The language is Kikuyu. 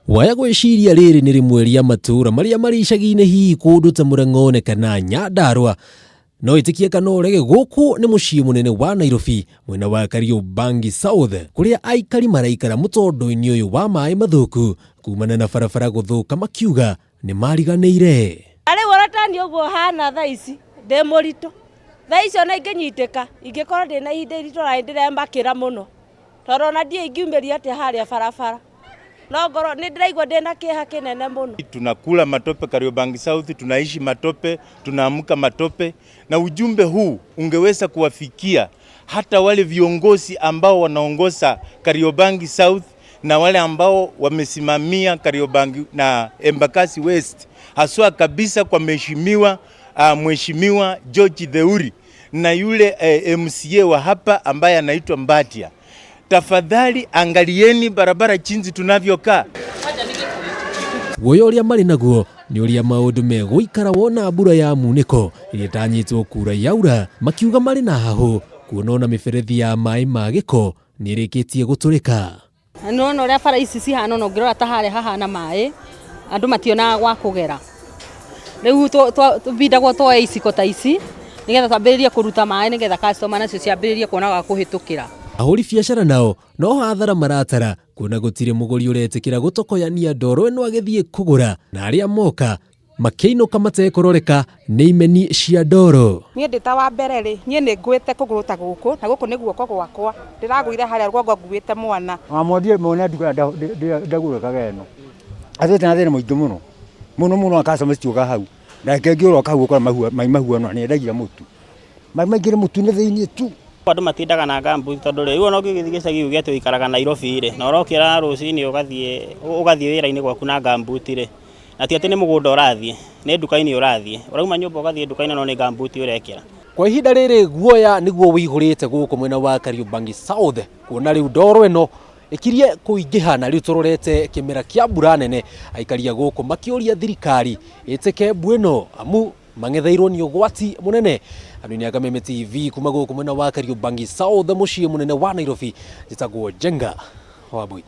Waya gwĩciria rĩrĩ nĩ rĩmwe rĩa matũũra marĩa marĩ icagi-inĩ hihi kũndũ ta Mũrang'one kana Nyandarũa. No ĩtĩkie kana ũrege gũkũ nĩ mũciĩ mũnene wa Nairobi mwena wa Kariobangi South kũrĩa aikari maraikara mũtondo-inĩ ũyũ wa maĩ mathũku kumana na barabara gũthũka makiuga nĩ mariganĩire. Na rĩu ona tani ũguo hana thaa ici ndĩ mũritũ thaa ici ona ingĩnyitĩka ingĩkorwo ndĩna ihinda iritũ na nĩndĩremakĩra mũno tondũ ona ndiũĩ ingiumĩria atĩa harĩa barabara no ngorwo nĩ ndĩraigua ndĩna kĩeha kĩnene mũno. Tunakula matope Kariobangi South, tunaishi matope, tunaamka matope, na ujumbe huu ungeweza kuwafikia hata wale viongozi ambao wanaongoza Kariobangi South na wale ambao wamesimamia Kariobangi na Embakasi West, haswa kabisa kwa mheshimiwa Mheshimiwa George Theuri na yule MCA wa hapa ambaye anaitwa Mbatia. Tafadhali angalieni barabara chinzi tunavyokaa. Guoya ũrĩa marĩ naguo nĩ ũrĩa maũndũ megũikara wona mbura ya munĩko ĩrĩa ĩtanyĩtwo kura yaura, makiuga marĩ na hahũ kuona ona mĩberethi ya maĩ ma gĩko nĩ ĩrĩkĩtie gũtũrĩka. Nĩwona ũrĩa bara ici cihana, ona ũngĩrora ta harĩa hahana maĩ, andũ mationaga gwa kũgera. Rĩu tũbindagwo tuoe iciko ta ici nĩgetha twambĩrĩrie kũruta maĩ nĩgetha customer nacio ciambĩrĩrie kuona gwa kũhĩtũkĩra. Ahũri biacara nao no hathara maratara kuona gũtirĩ mũgũri ũretĩkĩra gũtokoyania ndoro ĩno agĩthiĩ kũgũra, na arĩa moka makĩinũka matekũroreka nĩ imeni cia ndoro. Niĩ ndĩ ta wa mbere rĩ, niĩ nĩ ngwĩte kũgũrũ ta gũkũ, na gũkũ nĩ guoko gwakwa, ndĩragũire harĩa rũgongo nguĩte mwana. Wamwendie mone nduka ndagũrĩkaga ĩno. Atwĩte na thĩna mũingĩ mũno mũno mũno, customer citiũkaga hau. Ndagĩka ĩngĩ ũroka hau ũkora mai mahuana nĩ endagia mũtu. Mai maingĩre mũtu-inĩ thĩiniĩ tu. Andũ matindaga na ngambuti tondũ rĩu ona ũngĩgĩthiĩ gĩcagi uge atĩ ũikaraga Nairobi rĩ, na ũrokĩra rũcinĩ ũgathiĩ wĩra-inĩ gwaku na ngambuti rĩ, na ti atĩ nĩ mũgũnda ũrathiĩ, nĩ nduka-inĩ ũrathiĩ, ũrauma nyũmba ũgathiĩ nduka-inĩ no nĩ ngambuti ũrekĩra. Kwa ihinda rĩrĩ guoya nĩguo ũihũrĩte gũkũ mwena wa Kariobangi South kuona rĩu ndoro ĩno ĩkirie kũingĩha na rĩu tũrorete kĩmera kĩa mbura nene, aikari a gũkũ makĩũria thirikari ĩtĩke mbu ĩno amu mang'etheirwo nĩ ũgwati mũnene. Andũ-inĩ a Kameme TV kuma gũkũ mwena wa Kariobangi South mũciĩ mũnene wa Nairobi, njĩtagwo Njenga Wambui.